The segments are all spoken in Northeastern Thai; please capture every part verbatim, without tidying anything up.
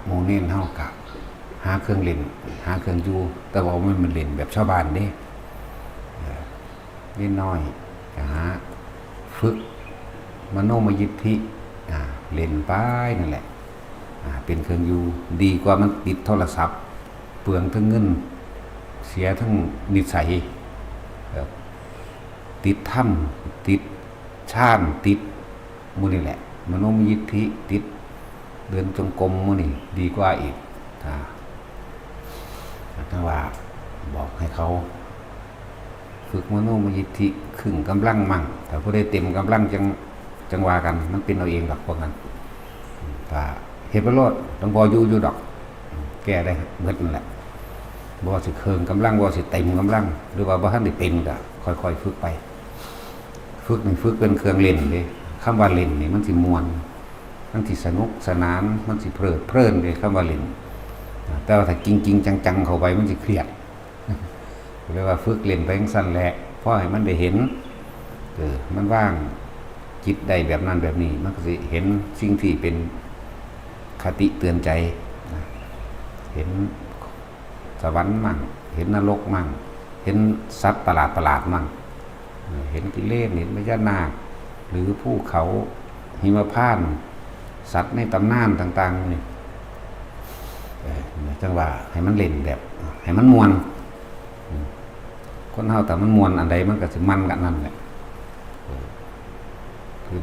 หมู่เณรเฮากะหาเครื่องเล่น หาเครื่องอยู่ แต่ว่ามันเป็นเล่นแบบชาวบ้านเด้ เออ นิดหน่อยก็หาฝึกมโนมยิทธิ อ่า เล่นไปนั่นแหละ อ่า เป็นเครื่องอยู่ ดีกว่ามันติดโทรศัพท์ เปลืองทั้งเงิน เสียทั้งนิสัย เออ ติดธรรม ติดฌาน ติดหมู่นี่แหละ มโนมยิทธิ ติดเดินจงกรมหมู่นี่ดีกว่าอีก อ่า ถ้าว่าบอกให้เขา ฝึกมโนมยิทธิ ครึ่งกำลังมั่ง ถ้าผู้ใดเต็มกำลังจัง จังว่ากัน มันเป็นเอาเองดอกพวกนั้น ถ้าเฮ็ดไปโลด หลวงพ่ออยู่อยู่ดอก แก้ได้เบิดนั่นแหละ บ่ว่าสิครึ่งกำลัง บ่ว่าสิเต็มกำลัง หรือว่าบ่ทันได้เป็นก็ค่อยๆฝึกไป ฝึกนี่ฝึกเป็นเครื่องเล่นเด้ คำว่าเล่นนี่มันสิม่วน มันสิสนุกสนาน มันสิเพลิดเพลินเด้ คำว่าเล่น แต่ว่าถ้าจริงๆจังๆเข้าไปมันสิเครียด เรียกว่าฝึกเล่นไปจั่งซั้นแหละ พอให้มันได้เห็น เออ มันว่างจิตได้แบบนั้นแบบนี้ มันก็สิเห็นสิ่งที่เป็นคติเตือนใจนะ เห็นสวรรค์มั่ง เห็นนรกมั่ง เห็นสัตว์ประหลาดประหลาดมั่ง เออ เห็นกิเลส เห็นพญานาค หรือภูเขาหิมพานต์ สัตว์ในตำนานต่างๆนี่ เออ จังว่าให้มันเล่นแบบ ให้มันม่วน อืม คนเฮาถ้ามันม่วนอันใดมันก็สิมันกับอันนั้นแหละ เออ คือ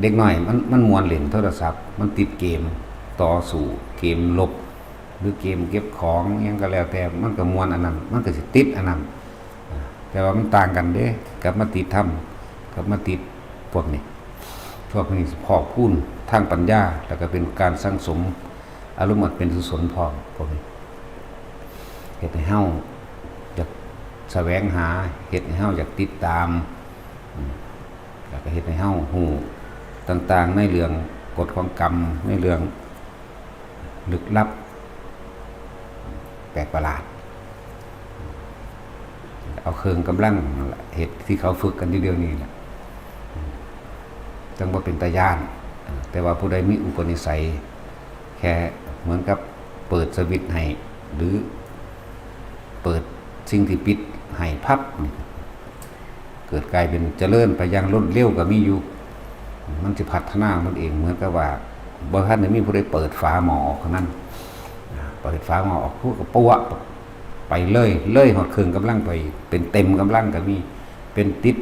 เด็กน้อยมัน มันม่วนเล่นโทรศัพท์ มันติดเกมต่อสู้ เกมลบ หรือเกมเก็บของอิหยังก็แล้วแต่ มันก็ม่วนอันนั้น มันก็สิติดอันนั้น อ่า แต่ว่ามันต่างกันเด้ กับมาติดธรรม กับมาติดพวกนี้ พวกนี้พอกพูนทางปัญญา แล้วก็เป็นการสั่งสมอารมณ์อันเป็นกุศลพร้อม พวกนี้ เฮ็ดให้เฮาอยากแสวงหา เฮ็ดให้เฮาอยากติดตาม อืม แล้วก็เฮ็ดให้เฮาฮู้ต่างๆ ในเรื่องกฎของกรรม ในเรื่องลึกลับ แปลกประหลาด เอาเครื่องกำลังนั่นแหละ เฮ็ดที่เขาฝึกกันอยู่เดี๋ยวนี้แหละ จั่งบ่เป็นตาย้าน แต่ว่าผู้ใดมีอุปนิสัย แค่เหมือนกับเปิดสวิตช์ให้ หรือเปิดสิ่งที่ปิดให้พับนี่ เกิดกลายเป็นเจริญไปอย่างรวดเร็วก็มีอยู่ มันสิพัฒนามันเอง เหมือนกับว่าบ่ทันได้มีผู้ใดเปิดฝาหม้อออกเท่านั้น อ่า เปิดฝาหม้อออก พวกก็ปะวะไปเลย เลยฮอดเครื่องกำลังไป เป็นเต็มกำลังก็มี เป็นติด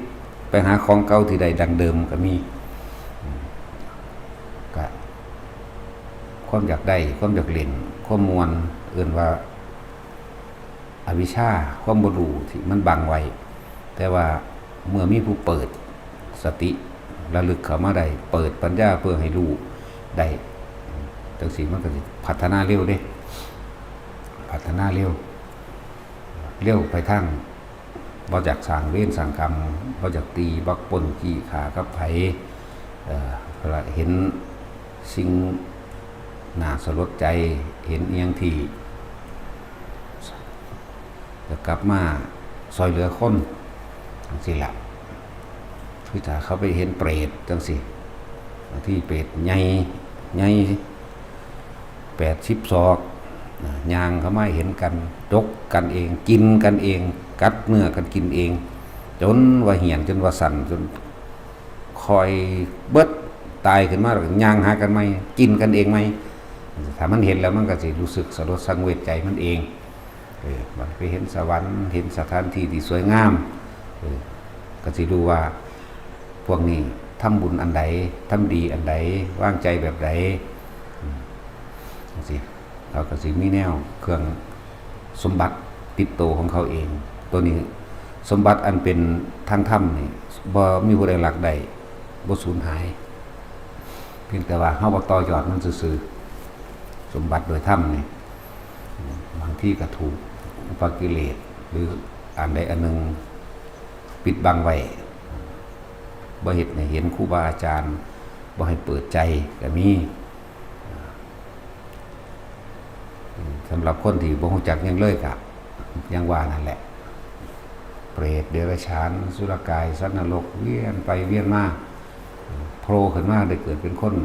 ไปหาของเก่าที่ได้ดังเดิมก็มี อืม ก็ความอยากได้ ความอยากเล่น ความม่วน เอิ้นว่า อวิชชา ความบ่รู้ที่มันบังไว้ แต่ว่าเมื่อมีผู้เปิดสติระลึกเข้ามาได้ เปิดปัญญาเพื่อให้รู้ได้ จั่งซี้มันก็สิพัฒนาเร็วเด้ พัฒนาเร็ว เร็วไปทาง บ่อยากสร้างเวรสร้างกรรม บ่อยากตี บ่ปล้นจี้ฆ่ากับไผ เอ่อ เห็นสิ่งน่าสลดใจ เห็นอิหยังที่ จะกลับมาซ่อยเหลือคน จั่งซี้ล่ะ คือถ้าเขาไปเห็นเปรตจั่งซี้ บางทีเปรตใหญ่ ใหญ่ แปดสิบศอก นะ ย่างเข้ามาเห็นกัน จกกันเอง กินกันเอง กัดเนื้อกันกินเอง จนว่าเหี่ยน จนว่าสั่น จนค่อยเบิด ตายขึ้นมาแล้วก็ย่างหากันใหม่ กินกันเองใหม่ ถ้ามันเห็นแล้วมันก็สิรู้สึกสลดสังเวชใจมันเอง เออ มันไปเห็นสวรรค์ เห็นสถานที่ที่สวยงาม เออ ก็สิรู้ว่าพวกนี้ทำบุญอันใด ทำดีอันใด วางใจแบบใด อืม จั่งซี้ เขาก็สิมีแนวเครื่องสมบัติติดตัวของเขาเอง ตัวนี้สมบัติอันเป็นทางธรรมนี่ บ่มีผู้ใดลักได้ บ่สูญหาย เพียงแต่ว่าเฮาบ่ต่อยอดมันซื่อๆ สมบัติโดยธรรมนี่ บางทีก็ถูกอุปกิเลส หรืออันใดอันหนึ่งปิดบังไว้ บ่เฮ็ดให้เห็นครูบาอาจารย์ บ่ให้เปิดใจก็มี สำหรับคนที่บ่รู้จักหยังเลยก็ อย่างว่านั่นแหละ เปรต เดรัจฉาน อสุรกาย สัตว์นรก เวียนไปเวียนมา โผล่ขึ้นมาได้เกิดเป็นคน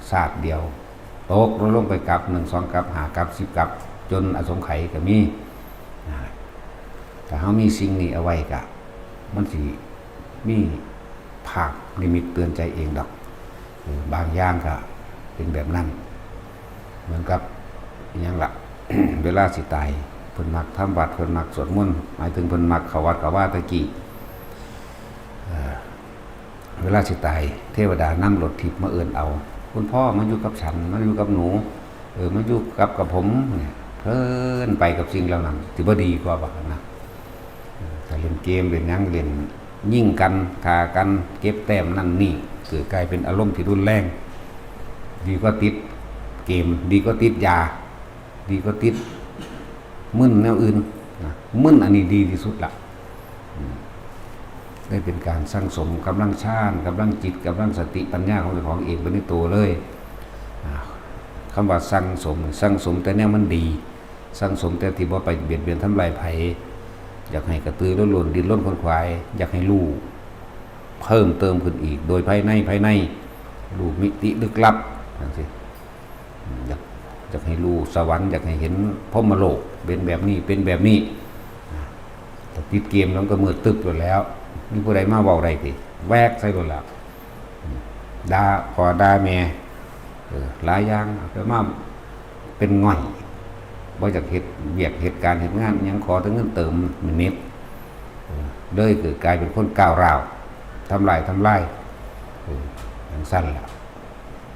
ชาติเดียว ตกลงไปกลับหนึ่งสองกลับห้ากลับสิบกลับ จนอสงไขยก็มีนะ ถ้าเฮามีสิ่งนี้เอาไว้ก็ มันสิมีภาพนิมิตเตือนใจเองดอก เออ บางอย่างก็เป็นแบบนั้น เหมือนกับอิหยังล่ะ เวลาสิตาย เพิ่นมักทำวัด เพิ่นมักสวดมนต์ หมายถึงเพิ่นมักเข้าวัดเข้าวาแตะกี้ เออ เวลาสิตาย เทวดานำรถทิพย์มาเอิ้นเอา คุณพ่อมาอยู่กับฉัน มาอยู่กับหนู เออ มาอยู่กับ กับผมเนี่ย เพลินไปกับสิ่งเหล่านั้น สิบ่ดีกว่าบ่นะ เออ ถ้าเล่นเกม เล่นหยัง เล่นยิงกัน ฆ่ากัน เก็บแต้มนั่นนี่ เกิดกลายเป็นอารมณ์ที่รุนแรง ดีกว่าติดเกม ดีกว่าติดยา ดีกว่าติดมึนแนวอื่นนะ มึนอันนี้ดีที่สุดละ อืม ได้เป็นการสั่งสมกำลังฌาน กำลังจิต กำลังสติปัญญาของเจ้าของเองไปในตัวเลย อ่า คำว่าสั่งสม สั่งสมแต่แนวมันดี สั่งสมแต่ที่บ่ไปเบียดเบียนทำลายไผ อยากให้กระตือรือร้น ดิ้นรนขวนขวาย อยากให้รู้เพิ่มเติมขึ้นอีก โดยภายใน ภายใน รู้มิติลึกลับจังซี้ อยาก อยากให้รู้สวรรค์ อยากให้เห็นพรหมโลก เป็นแบบนี้ เป็นแบบนี้ ถ้าติดเกมแล้วมันก็มืดตึ๊บอยู่แล้ว มีผู้ใดมาเว้าได้ติ แวกใส่โลดแล้ว ด่าพ่อด่าแม่ เออ หลายอย่าง เอาไปมาเป็นง่อย บ่อยากเฮ็ดเวียกเฮ็ดการเฮ็ดงานหยัง ขอแต่เงินเติมเน็ต เออ เลยเกิดกลายเป็นคนก้าวร้าว ทำลาย ทำลาย เออ จั่งซั้นล่ะ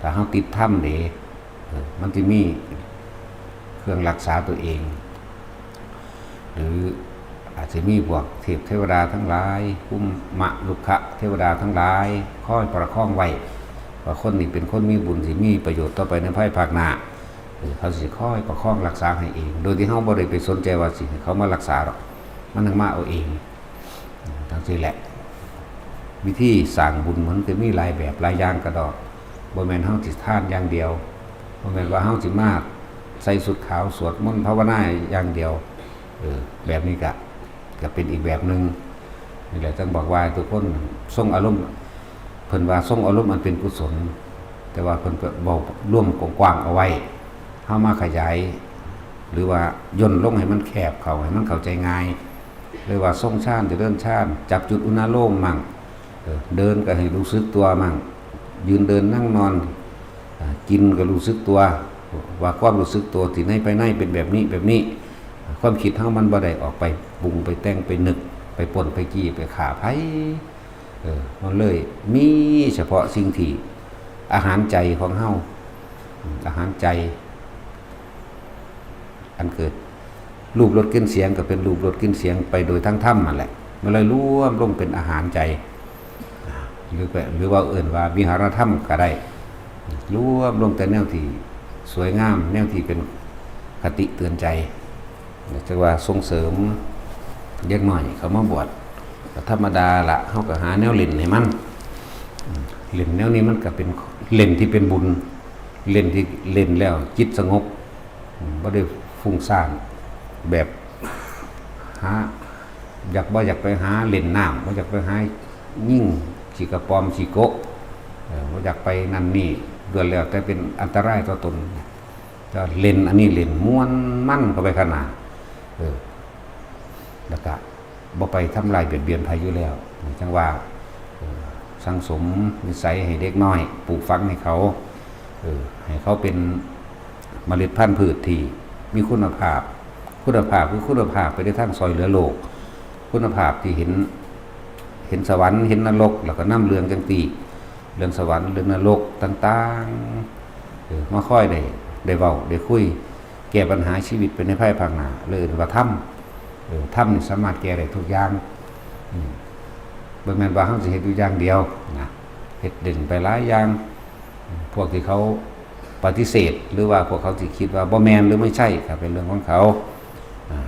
ถ้าเฮาติดธรรมเด้ เออ มันสิมีเครื่องรักษาตัวเอง หรืออาจสิมีพวกเทพเทวดาทั้งหลาย ภูมะรุกขะเทวดาทั้งหลาย คอยประคองไว้ ว่าคนนี้เป็นคนมีบุญ สิมีประโยชน์ต่อไปในภายภาคหน้า เออ เขาสิคอยประคองรักษาให้เอง โดยที่เฮาบ่ได้ไปสนใจว่าสิให้เขามารักษาดอก มันจั่งมาเอาเอง จั่งซี้แหละ วิธีสร้างบุญมันก็มีหลายแบบหลายอย่างกะดอก บ่แม่นเฮาสิทานอย่างเดียว บ่แม่นว่าเฮาสิมาใส่ชุดขาวสวดมนต์ภาวนาอย่างเดียว เออ แบบนี้กะ กะเป็นอีกแบบหนึ่ง นี่แหละจั่งบอกว่าทุกคนทรงอารมณ์ เพิ่นว่าทรงอารมณ์อันเป็นกุศล แต่ว่าเพิ่นก็เว้ารวมกว้างๆเอาไว้ เฮามาขยาย หรือว่าย่นลงให้มันแคบเข้า ให้มันเข้าใจง่าย หรือว่าทรงฌาน เจริญฌาน จับจุดอุณาโลมมั่ง เออ เดินก็ให้รู้สึกตัวมั่ง ยืนเดินนั่งนอน อ่า กินก็รู้สึกตัว ว่าความรู้สึกตัวที่ในภายในเป็นแบบนี้ แบบนี้ ความคิดเฮามันบ่ได้ออกไปปรุงไปแต่งไปนึก ไปปล้นไปจี้ไปฆ่าไผ เออ มันเลยมีเฉพาะสิ่งที่อาหารใจของเฮา อืม อาหารใจ อันเกิดรูปรสกลิ่นเสียงก็เป็นรูปรสกลิ่นเสียงไปโดยทางธรรมนั่นแหละ มันเลยรวมลงเป็นอาหารใจ อ่า หรือไป หรือว่าเอิ้นว่าวิหารธรรมก็ได้ รวมลงแต่แนวที่สวยงาม แนวที่เป็นคติเตือนใจ จั่งว่าส่งเสริมเด็กน้อยเข้ามาบวช ก็ธรรมดาละ เฮาก็หาแนวเล่นให้มัน อืม เล่นแนวนี้มันก็เป็นเล่นที่เป็นบุญ เล่นที่เล่นแล้วจิตสงบ อืม บ่ได้ฟุ้งซ่าน แบบหา อยาก บ่อยากไปหาเล่นน้ำ บ่อยากไปหายิงขี้กระป๋อมขี้โกะ เออ บ่อยากไปนั่นนี่ ล้วนแล้วแต่เป็นอันตรายต่อตน แต่เล่นอันนี้เล่นม่วนมันเข้าไปขนาด เออ แล้วก็บ่ไปทำลายเบียดเบียนไผอยู่แล้ว จั่งว่า เออ สั่งสมนิสัยให้เด็กน้อย ปลูกฝังให้เขา เออ ให้เขาเป็นเมล็ดพันธุ์พืชที่มีคุณภาพ คุณภาพคือคุณภาพไปในทางซ่อยเหลือโลก คุณภาพที่เห็น เห็นสวรรค์ เห็นนรก แล้วก็นำเรื่องจั่งซี้ เรื่องสวรรค์ เรื่องนรกต่างๆ เออ มาคอยได้ ได้เว้า ได้คุย แก้ปัญหาชีวิตไปในภายภาคหน้า เลยเอิ้นว่าธรรม เออ ธรรมนี่สามารถแก้ได้ทุกอย่าง อืม บ่แม่นว่าเฮาสิเฮ็ดอยู่อย่างเดียวนะ เฮ็ดเด่นไปหลายอย่าง พวกที่เขาปฏิเสธ หรือว่าพวกเขาที่คิดว่าบ่แม่นหรือไม่ใช่ ก็เป็นเรื่องของเขา อ่า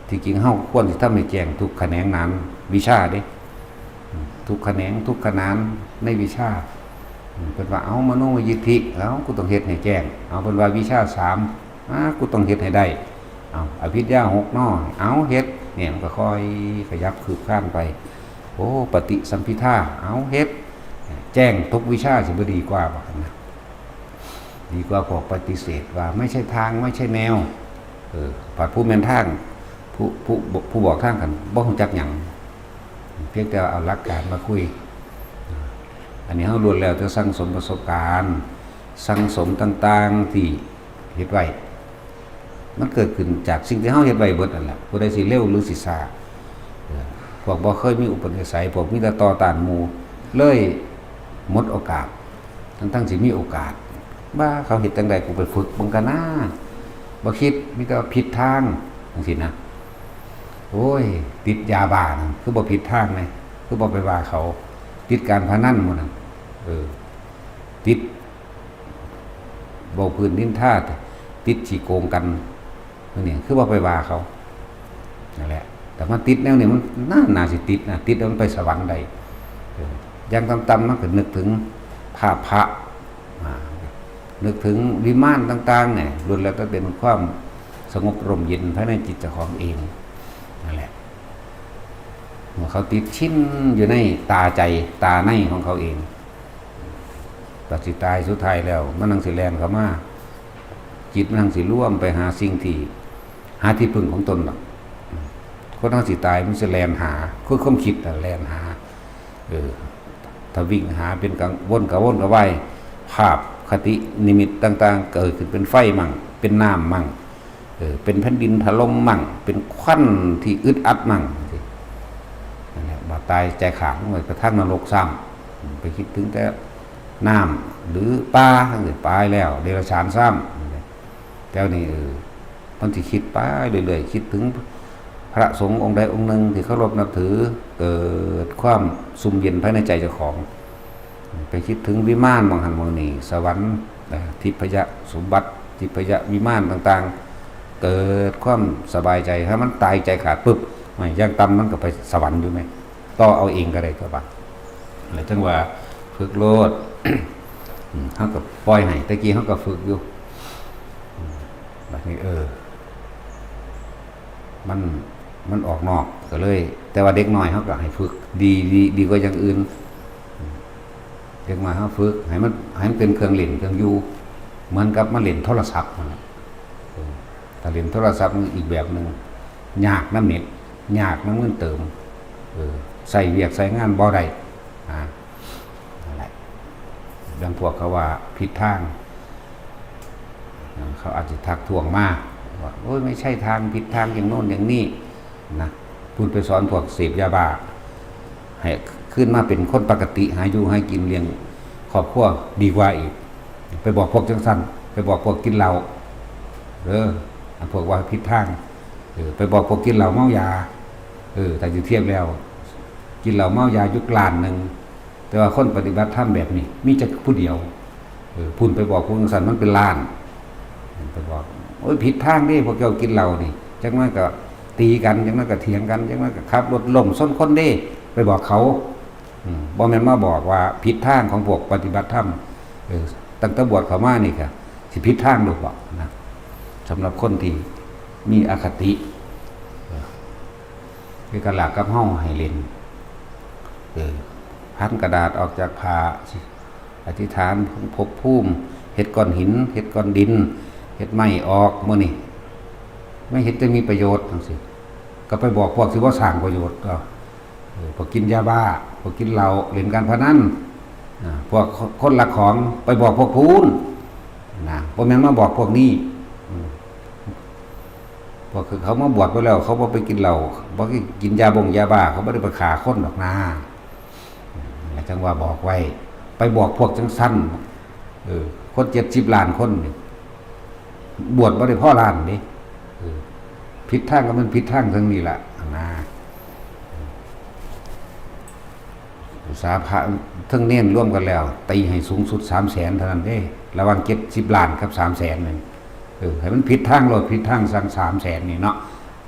ที่จริงเฮาควรสิทำให้แจ้งทุกแขนงนั้นวิชาเด้ อืม ทุกแขนงทุกขนานในวิชา อืม เพิ่นว่า เอา มโนมยิทธิ เอา กูต้องเฮ็ดให้แจ้ง เอา เพิ่นว่าวิชาสาม อ่า กูต้องเฮ็ดให้ได้ เอา อภิญญาหกน้อ เอา เฮ็ด เนี่ย มันก็ค่อยขยับคืบคลานไป โอ้ ปฏิสัมภิทา เอา เฮ็ด แจ้งทุกวิชาสิบ่ดีกว่าบ่นะ ดีกว่าพวกปฏิเสธว่าไม่ใช่ทาง ไม่ใช่แนว เออ ผัดผู้แม่นทาง ผู้ ผู้ ผู้บอกทางกันบ่ฮู้จักหยัง เพียงแต่เอาหลักการมาคุย อันนี้เฮาล้วนแล้วแต่สั่งสมประสบการณ์ สั่งสมต่างๆที่เฮ็ดไว้ มันเกิดขึ้นจากสิ่งที่เฮาเฮ็ดไว้เบิดนั่นแหละ ผู้ใดสิเร็วหรือสิช้า เออ พวกบ่เคยมีอุปนิสัย พวกมีแต่ต่อต้านหมู่ เลยหมดโอกาส ทั้งๆสิมีโอกาส ว่าเขาเฮ็ดจั่งใด กูไปฝึกเบิ่งกันนะ บ่คิด มีแต่ว่าผิดทาง จั่งซี้นะ โอ้ย ติดยาบ้านั่น คือบ่ผิดทางเลย คือบ่ไปว่าเขา ติดการพนันหมู่นั่น เออ ติดเว้าพื้นนินทา ติดขี้โกงกัน นี่ คือบ่ไปว่าเขา นั่นแหละ แต่มาติดแนวนี้มันน่า น่าสิติดนะ ติดแล้วมันไปสวรรค์ได้ เออ อย่างต่ำๆมันก็นึกถึงภาพพระ อ่า นึกถึงวิมานต่างๆเนี่ย ล้วนแล้วแต่เป็นความสงบร่มเย็นภายในจิตเจ้าของเอง นั่นแหละ เมื่อเขาติดชินอยู่ในตาใจ ตาในของเขาเอง ตัดสิตายสุดท้ายแล้ว มันนังสิแล่นเข้ามา จิตมันนังสิรวมไปหาสิ่งที่ หาที่พึ่งของตนหรอก คนเฮาสิตายมันสิแล่นหา คือความคิดน่ะแล่นหา เออ ถ้าวิ่งหาเป็นกัง วนกระวนกระวาย ภาพคตินิมิตต่างๆ เกิดขึ้นเป็นไฟมั่ง เป็นน้ำมั่ง เออ เป็นแผ่นดินถล่มมั่ง เป็นควันที่อึดอัดมั่ง นั่นแหละ บาดตายใจขาดลงไปกระทั่งนรกซ้ำ ไปคิดถึงแต่น้ำหรือปลา ทั้งสิตายแล้ว เดรัจฉานซ้ำ แต่นี่ เออ มันสิคิดไปเรื่อยๆ คิดถึงพระสงฆ์องค์ใดองค์หนึ่งที่เคารพนับถือ เกิดความซุ่มเย็นภายในใจเจ้าของ ไปคิดถึงวิมานหม่องหั้นหม่องนี่ สวรรค์ เอ่อ ทิพยสมบัติ ทิพยวิมานต่างๆ เกิดความสบายใจ ถ้ามันตายใจขาดปุ๊บ ไม่ อย่างต่ำมันก็ไปสวรรค์อยู่ไหม ต่อเอาเองก็ได้ตัวบาง แล้วจั่งว่าฝึกโลด อืม เฮาก็ปล่อยให้ แต่กี้เฮาก็ฝึกอยู่ อืม บัดนี้ เออ มัน มันออกนอกก็เลย แต่ว่าเด็กน้อยเฮาก็ให้ฝึก ดี ดี ดีกว่าอย่างอื่น เด็กน้อยเฮาฝึกให้มัน ให้มันเป็นเครื่องเล่นเครื่องอยู่ เหมือนกับมาเล่นโทรศัพท์นั่นแหละ เออ ถ้าเล่นโทรศัพท์มันอีกแบบหนึ่ง ยากนำเน็ต ยากนำเงินเติม เออ ใช้เวียกใช้งานบ่ได้ อ่า นั่นแหละ ดังพวกเขาว่าผิดทาง เขาอาจจะทักท้วงมาว่า "โอ้ย ไม่ใช่ทาง ผิดทางอย่างโน้นอย่างนี้" นะ พูดไปสอนพวกเสพยาบ้า ให้ขึ้นมาเป็นคนปกติ หาอยู่หากินเลี้ยงครอบครัวดีกว่าอีก ไปบอกพวกจังซั่น ไปบอกพวกกินเหล้า เออ อันพวกว่าผิดทาง เออ ไปบอกพวกกินเหล้าเมายา เออ ถ้าสิเทียบแล้ว กินเหล้าเมายาอยู่ล้านหนึ่ง แต่ว่าคนปฏิบัติธรรมแบบนี้ มีจักผู้เดียว เออ พู้นไปบอกพวกจังซั่นมันเป็นล้าน ไปบอก "โอ้ย ผิดทางเด้ พวกเจ้ากินเหล้านี่" จักหน่อยก็ตีกัน จักหน่อยก็เถียงกัน จักหน่อยก็ขับรถล้มชนคนเด้ ไปบอกเขา อืม บ่แม่นมาบอกว่าผิดทางของพวกปฏิบัติธรรม เออ ตั้งแต่บวชเข้ามานี่ก็สิผิดทางโลดบ่นะ สำหรับคนที่มีอคติ เออ คือกันละกับเฮาให้เล่น เออ หันกระดาษออกจากผ้า อธิษฐานภพภูมิ เฮ็ดก้อนหิน เฮ็ดก้อนดิน เฮ็ดไม้ออก มื้อนี้ ไม่เห็นจะมีประโยชน์จังซี่ ก็ไปบอกพวกที่บ่สร้างประโยชน์ ก็ เออ พวกกินยาบ้า พวกกินเหล้า เล่นการพนัน อ่า พวกคนลักของ ไปบอกพวกพู้น นะ บ่แม่นมาบอกพวกนี้ อืม พวกเขามาบวชไปแล้ว เขาบ่ไปกินเหล้า บ่กินยาบงยาบ้า เขาบ่ได้ไปฆ่าคนดอกนะ แล้วจั่งว่าบอกไว้ ไปบอกพวกจังซั่น เออ คนเจ็ดสิบล้านคนนี่ บวชบ่ได้พอล้านเด้ เออ ผิดทางก็มันผิดทางเทิงนี่ล่ะ นะ อุตสาหะพระเทิงเณรรวมกันแล้ว ตีให้สูงสุดสามแสนเท่านั้นเด้ ระหว่างเจ็ดสิบล้านกับสามแสนนั่น เออ ให้มันผิดทางโลด ผิดทางสั่งสามแสนนี่เนาะ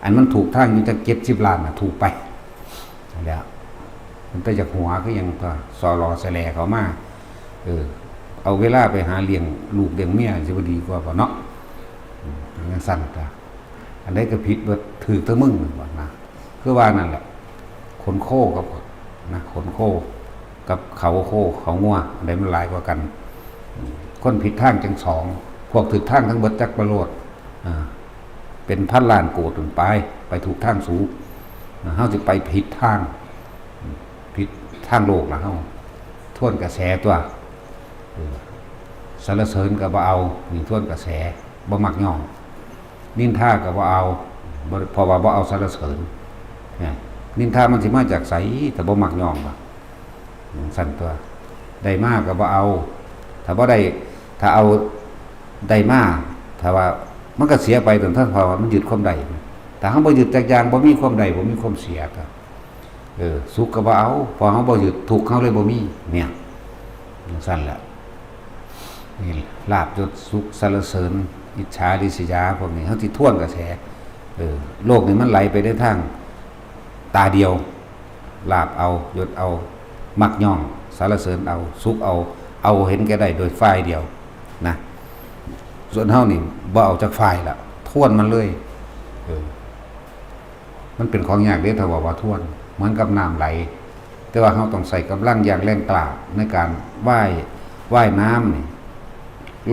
อันมันถูกทางอยู่จักเจ็ดสิบล้านน่ะ ถูกไป แล้ว มันแต่อยากหัวคือหยังก็สอหลอแสแหลเขามา เออ เอาเวลาไปหาเลี้ยงลูกเลี้ยงเมียสิบ่ดีกว่าบ่เนาะ อืม จังซั่นก็ อันใดก็ผิดเบิด ถืกแต่มึงว่านะ คือว่านั่นแหละ ขนโคกับ นะ ขนโคกับเขาโค เขางัว อันใดมันหลายกว่ากัน อืม คนผิดทางจั่งสอง พวกถืกทางทั้งเบิดจักไปโลด อ่า เป็นพันล้านโกด ไป ไปถูกทางสูง อ่า เฮาสิไปผิดทาง ผิดทางโลกละเฮา ทวนกระแสตัว เออ สรรเสริญก็บ่เอา นี่ทวนกระแส บ่มักย่อง นินทาก็บ่เอา บ่ เพราะว่าบ่เอาสรรเสริญ นะ นินทามันสิมาจากไส ถ้าบ่มักย่องล่ะ จั่งซั่นตัว ได้มาก็บ่เอา ถ้าบ่ได้ ถ้าเอา ได้มา ถ้าว่ามันก็เสียไป ตอนท่าน เพราะว่ามันยึดความได้ ถ้าเฮาบ่ยึดจักอย่าง บ่มีความได้ บ่มีความเสียก็ เออ สุขก็บ่เอา เพราะเฮาบ่ยึด ทุกข์เฮาเลยบ่มี เนี่ย จั่งซั่นแหละ นี่ลาภยศสุขสรรเสริญ อิจฉาริษยา พวกนี้เฮาสิทวนกระแส เออ โลกนี่มันไหลไปในทางตาเดียว ลาภเอา ยศเอา มักย่อง สรรเสริญเอา สุขเอา เอาเห็นแก่ได้โดยฝ่ายเดียวนะ ส่วนเฮานี่บ่เอาจักฝ่ายละ ทวนมันเลย เออ มันเป็นของยากเด้ ถ้าว่าบ่ทวน เหมือนกับน้ำไหล แต่ว่าเฮาต้องใช้กำลังอย่างแรงกล้าในการว่าย ว่ายน้ำนี่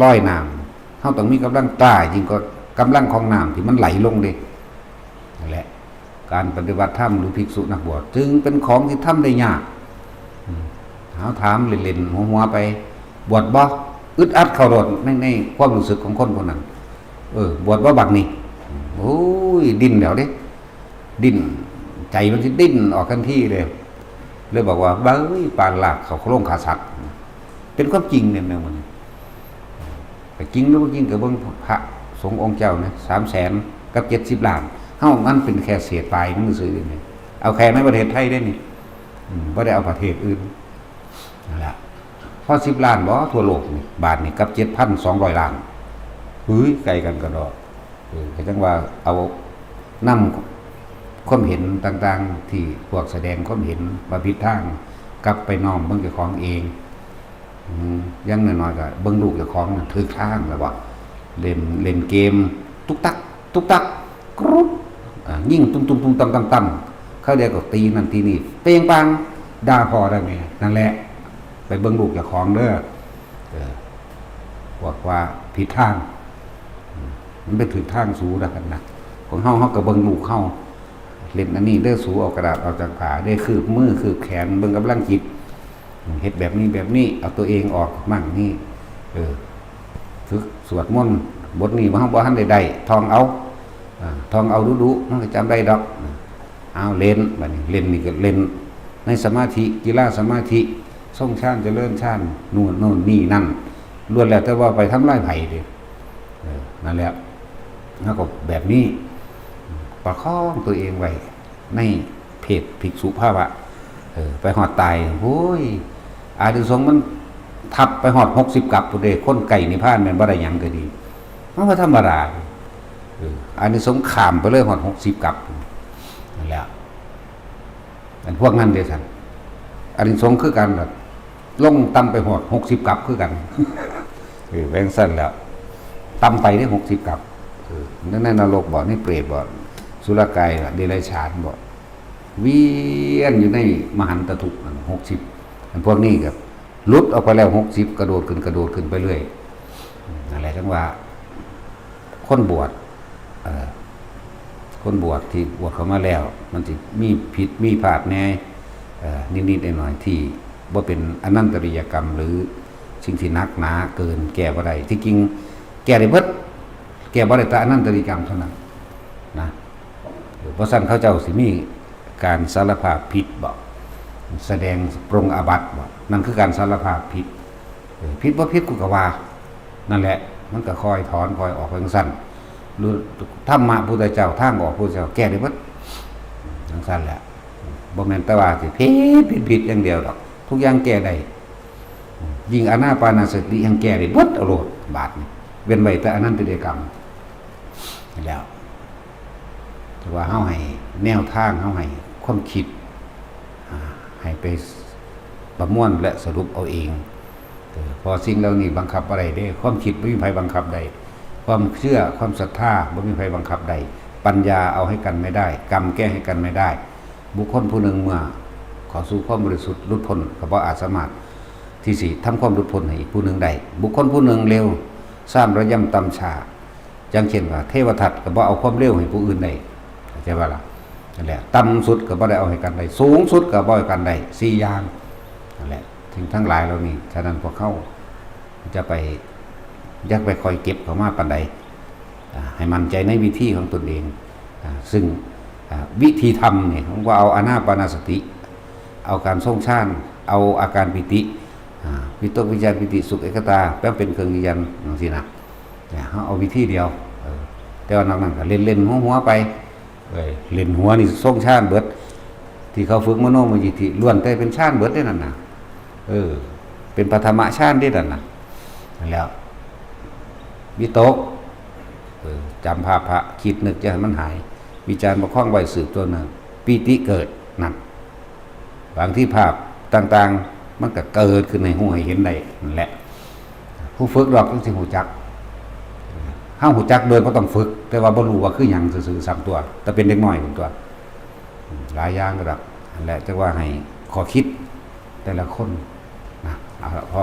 ลอยน้ำ เฮาต้องมีกำลังกล้ายิ่งกว่ากำลังของน้ำที่มันไหลลงเด้ นั่นแหละ การปฏิบัติธรรมหรือภิกษุนักบวช จึงเป็นของที่ทำได้ยาก อืม เฮาถามเล่นๆ หัวๆ ไป บวชบ่ อึดอัดเข้าโลด ใน ในความรู้สึกของคนคนนั้น เออ บวชบ่บัดนี้ โอ้ย ดิ้นแล้วเด้ ดิ้น ใจมันสิดิ้นออกทันทีเลย เลยบอกว่า เบ้ย ปานลากเข้าโครงขาสัตว์ เป็นความจริงเนี่ย แนวมัน แต่จริงหรือบ่จริงก็เบิ่งพระสงฆ์องค์เจ้านะ สามแสนกับเจ็ดสิบล้าน เฮามันเป็นแค่เศษปลายมือซื่อนี่ เอาแค่ในประเทศไทยได้นี่ อืม บ่ได้เอาประเทศอื่น นั่นแหละ พอสิบล้านบ่ ทั่วโลกนี่ บาทนี่กับเจ็ดพันสองร้อยล้าน เฮ้ย ไกลกันกะดอก เออ ก็จั่งว่าเอานำความเห็นต่างๆ ที่พวกแสดงความเห็นว่าผิดทาง กลับไปน้อมเบิ่งเจ้าของเอง อืม อย่างน้อยๆ ก็เบิ่งลูกเจ้าของน่ะถืกทางแล้วบ่ เล่น เล่นเกม ตุ๊กตัก ตุ๊กตัก กรุบ อ่า ยิงตุ้มๆๆๆๆ คราวเดียวก็ตีนั่นตีนี่ เปงปัง ด่าพ่อด่าแม่ นั่นแหละ ไปเบิ่งลูกเจ้าของเด้อ เออ บอกว่าผิดทาง อืม มันไปถืกทางสูแล้วกันนะ ของเฮา เฮาก็เบิ่งลูกเฮา เล่นอันนี้เด้อสู เอากระดาษออกจากผ้า ได้คืบมือคืบแขน เบิ่งกำลังจิต เฮ็ดแบบนี้แบบนี้ เอาตัวเองออกมั่งนี่ เออ ฝึกสวดมนต์ บทนี้ว่าเฮาบ่ทันได้ได้ ท่องเอา อ่า ท่องเอาดุๆ มันก็จำได้ดอก เอาเล่น บัดนี้เล่นนี่ก็เล่นในสมาธิ กีฬาสมาธิ ทรงฌาน เจริญฌาน นู่น นู่น นี่ นั่น ล้วนแล้วแต่ว่าไปทำลายไผเด้ เออ นั่นแหละ แล้วก็แบบนี้ ประคองตัวเองไว้ ในเพศภิกษุภาวะ เออ ไปฮอดตาย โอ้ย อานิสงส์มันทับไปฮอดหกสิบกับพุ้นเด้ คนใกล้นิพพานแม่นบ่ได้หยังก็ดี มันบ่ธรรมดา เออ อานิสงส์ข้ามไปเลยฮอดหกสิบกับ นั่นแหละ อันพวกนั้นเด้ซั่น อานิสงส์คือกันล่ะ ลงต่ำไปฮอดหกสิบกับคือกัน เออ แม่นซั่นแหล้ว ต่ำไปเด้หกสิบกับ เออ ใน ในนรกบ่ ในเปรตบ่ สุรกายบ่ เดรัจฉานบ่ เวียนอยู่ในมหันตทุกข์นั่น หกสิบ อันพวกนี้ก็หลุดออกไปแล้ว หกสิบ กระโดดขึ้น กระโดดขึ้นไปเรื่อย นั่นแหละจั่งว่า คนบวช เอ่อ คนบวชที่บวชเข้ามาแล้ว มันสิมีผิดมีพลาดแหน่ เอ่อ นิดๆ หน่อยๆ ที่บ่เป็นอนันตริยกรรม หรือสิ่งที่หนักหนาเกินแก้บ่ได้ ที่จริงแก้ได้เบิด แก้บ่ได้แต่อนันตริยกรรมเท่านั้นนะ เออ เพราะฉะนั้นเขาเจ้าสิมีการสารภาพผิดบ่ แสดงปรงอาบัติบ่ นั่นคือการสารภาพผิด เออ ผิดบ่ผิดกูก็ว่า นั่นแหละ มันก็ค่อยถอนค่อยออกไปจั่งซั่น รู้ธรรมะพุทธเจ้า ทางออกพุทธเจ้า แก้ได้เบิด จั่งซั่นแหละ บ่แม่นแต่ว่าสิผิด ผิด ผิดอย่างเดียวดอก ทุกอย่างแก้ได้ ยิ่งอานาปานสติยังแก้ได้เบิดเอาโลด บาดนี้ เว้นไว้แต่อนันตริยกรรม แล้ว แต่ว่าเฮาให้แนวทาง เฮาให้ความคิด อ่า ให้ไปประมวลและสรุปเอาเอง เออ เพราะสิ่งเหล่านี้บังคับบ่ได้เด้ ความคิดบ่มีไผบังคับได้ ความเชื่อ ความศรัทธาบ่มีไผบังคับได้ ปัญญาเอาให้กันไม่ได้ กรรมแก้ให้กันไม่ได้ บุคคลผู้หนึ่งเมื่อเข้าสู่ความบริสุทธิ์หลุดพ้นก็บ่อาจสามารถ ที่สิทำความหลุดพ้นให้อีกผู้หนึ่งได้ บุคคลผู้หนึ่งเร็ว สร้างระย่ำต่ำช้า อย่างเช่นว่า เทวทัตก็บ่เอาความเร็วให้ผู้อื่นได้ เข้าใจบ่ล่ะ นั่นแหละ ต่ำสุดก็บ่ได้เอาให้กันได้ สูงสุดก็บ่ให้กันได้ สี่อย่าง นั่นแหละ สิ่งทั้งหลายเหล่านี้ ฉะนั้นพวกเขาจะไป อย่าไปคอยเก็บเข้ามาปานใด อ่า ให้มั่นใจในวิธีของตนเอง อ่า ซึ่ง อ่า วิธีทำเนี่ย ผมก็เอาอานาปานสติ เอาการทรงฌาน เอาอาการปีติ อ่า วิตกวิจารปีติสุขเอกคตา แปลเป็นเครื่องยืนยันจังซี้นะ เนี่ย เฮาเอาวิธีเดียว เออ แต่ว่านอกนั้นก็เล่นๆหัวๆไป เอ้ย เล่นหัวนี่ทรงฌานเบิด ที่เขาฝึกมโนมยิทธิ ล้วนแต่เป็นฌานเบิดเด้นั่นน่ะ เออ เป็นปฐมฌานเด้นั่นน่ะ นั่นแหล้ว วิตก เออ จำภาพพระ คิดนึกจะให้มันหาย วิจารประคองไว้สืบต่อเนื่อง ปีติเกิด นั่น บางทีภาพต่างๆ มันก็เกิดขึ้นให้ฮู้ให้เห็นได้นั่นแหละ ผู้ฝึกดอกจั่งสิฮู้จัก เฮาฮู้จักโดยบ่ต้องฝึก แต่ว่าบ่รู้ว่าคือหยังซื่อๆ ซ้ำตัว แต่เป็นเด็กน้อยพู้นตัว หลายอย่างดอก นั่นแหละ จั่งว่าให้ข้อคิดแต่ละคนนะ เอาละพอ